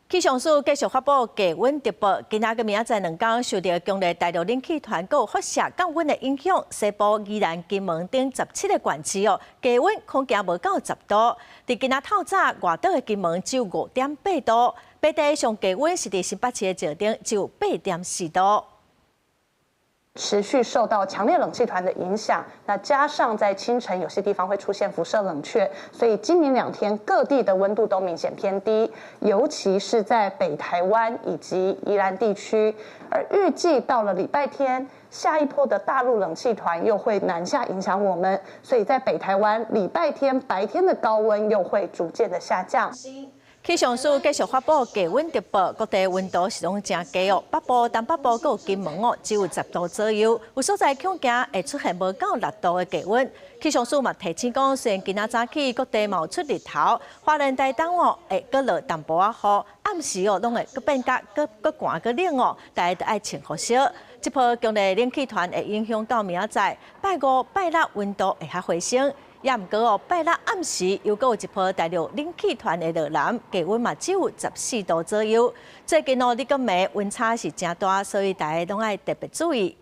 氣象署繼續發布低溫特報，今仔佮明仔載兩工受著強烈大陸冷氣團閣輻射降溫的影響，西部宜蘭、金門等17個縣市哦，低溫恐驚無到10度。佇今仔透早，外島的金門只有5.8度，北地上低溫是佇新北市的石碇，只有8.4度。持續受到強烈冷氣團的影響，那加上在清晨有些地方會出現輻射冷卻，所以今明兩天各地的溫度都明顯偏低，尤其是在北台灣以及宜蘭地區。而預計到了禮拜天，下一波的大陸冷氣團又會南下影響我們，所以在北台灣禮拜天白天的高溫又會逐漸的下降。氣象署繼續發布低溫特報，各地溫度是攏誠低哦。北部、東北部閣有金門哦，只有10度左右，有所在恐驚會出現無到6度的低溫。氣象署嘛提醒講，雖然今仔早起各地嘛有出日頭，花蓮台東哦會閣落淡薄仔雨，暗時哦攏會閣變甲閣閣寒閣冷哦，大家著愛穿厚衫。這波強烈冷氣團會影響到明仔載，拜五、拜六溫度會較回升。也毋過哦，拜六暗時又閣有一波大陸冷氣團的落南，低溫嘛只有14度左右。最近哦，日佮暝溫差是誠大，所以大家攏愛特別注意。